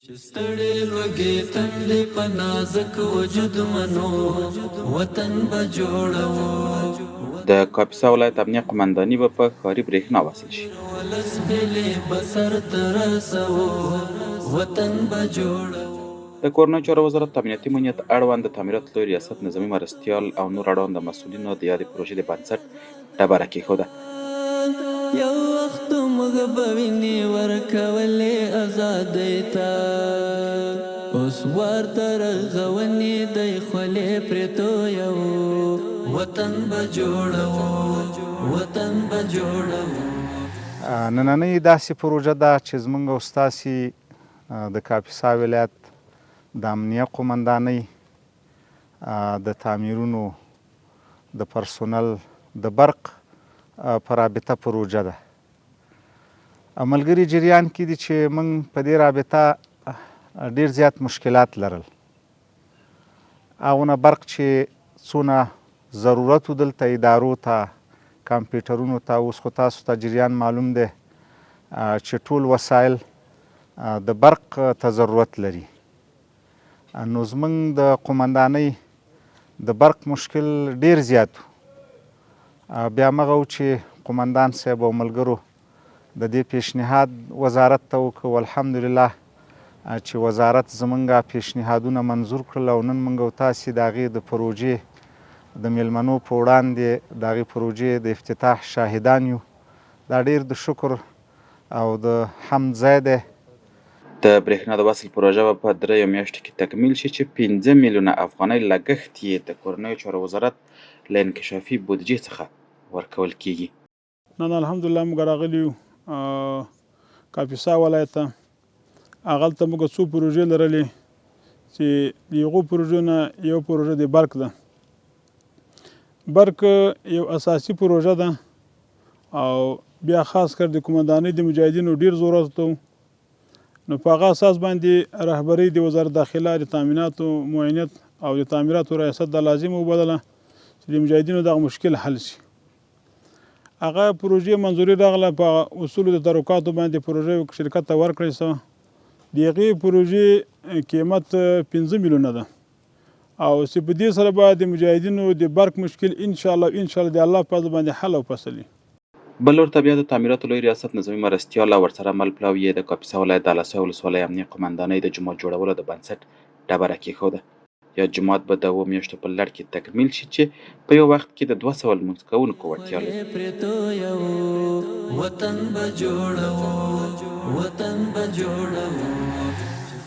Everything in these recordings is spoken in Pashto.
چې ستړې لوږې تندې په نازک وجود منو، وطن به جوړوو. د کاپیسا ولایت امنیه قومنداني به په ښاري برېښنا وصل شي. ولس هیلې به سرته رسوو، وطن به جوړوو. د کورنیو چارو وزارت امنیتي معینیت اړوند د تعمیراتو لوی ریاست نظامي مرستیال او نور اړونده مسؤلینو د یادې پروژې د بنسټ ډبره کېښوده. یو وخت موږ به وینې ورکولې ازادۍ ته، اوس وار د رغونې دی خولې پرې تویوو، وطن به جوړوو، وطن به جوړوو. نننۍ داسې پروژه ده چې زمونږ او ستاسې د کاپیسا ولایت د امنیه قومندانۍ د تعمیرونو د پرسونل د برق په رابطه پروژه ده. ملګري جریان کې دي چې موږ په دې رابطه ډیر زیات مشکلات لرل. هغونه برق چې څونه ضرورت و دلته ادارو ته، کمپیوټرونو ته، اوس خو تاسو ته جریان معلوم دی چې ټول وسایل د برق ته ضرورت لري. نو زمونږ د قومندانۍ د برق مشکل ډیر زیات و. بیا مغه و چې قومندان صاحب او ملګرو د دې پیشنهاد وزارت ته وکړ، والحمدلله چې وزارت زمونږ پیشنهادونه منظور کړل او نن مونږ او تاسې د هغې د پروژې د میلمنو په وړاندې د هغې پروژې د افتتاح شاهدان یو. دا ډیر د شکر او د حمد ځای دی. د برېښنا د وصل پروژه به په دریو میاشتو کې تکمیل شي چې 5 میلیونه افغانۍ لګښت یې د کورنیو چارو وزارت له انکشافي بودجې څخه ورکول کېږي. نن الحمدلله موږ راغلي یو کاپیسا ولایت ته. هغلته موږ څو پروژې لرلې چې د هغو پروژو نه یو پروژه د برق ده. برق یو اساسي پروژه ده او بیا خاص کر د قومندانۍ د مجاهدینو ډیر ضرورت و. نو په هغه اساس باندې رهبرۍ د وزارت داخله د تامیناتو معینیت او د تعمیراتو ریاست دا لازم وبلله چې د مجاهدینو دغه مشکل حل شي. هغه پروژې منظوري راغله، په اصولو د ترکاتو باندې پروژه یو شرکت ته ورکړی شوه. د هغې پروژې قیمت 5 میلیونه ده او چې په دې سره به د مجاهدینو د برق مشکل انشاءالله انشاءالله د الله په فضل باندې حل او فصل وي. بل لور ته بیا د تعمیراتو لوی ریاست نظامي مرستیال او ورسره مل پلاوي یې د کاپیسا ولایت د اله سای ولسوالۍ امنیه قومندانۍ د جومات جوړولو د بنسټ ډبره کېښوده. یاد جومات به د 7 میاشتو په لړ کې تکمیل شي چې په یو وخت کې د 200 لمونځ کوونکو وړتیا لري.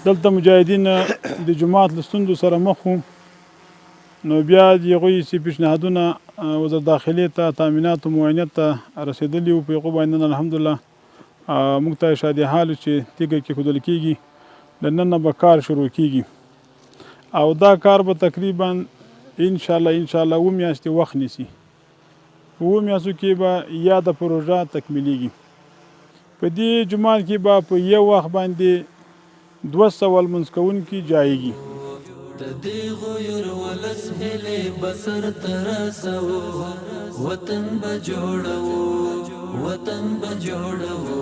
دلته مجاهدین د جومات له ستونزو سره مخ وو، نو بیا د هغوی چې پیشنهادونه وزارت داخلې ته، تامیناتو معینیت ته رسېدلي وو، په هغو باندې نن الحمدلله موږ ته اشادي حال چې تیږه کېښودل کېږي، له نن نه به کار شروع کېږي او دا کار به تقریبا انشاءالله انشاءالله 7 میاشتې وخت نیسي. په 7 میاشتو کې به یاده پروژه تکمیلیږي. په دې جومات کې به په یو وخت باندې 200 لمونځ کوونکي جایږي. د دې غیور ولس هیلې به سرته رسوو، وطن به جوړوو، وطن به جوړوو.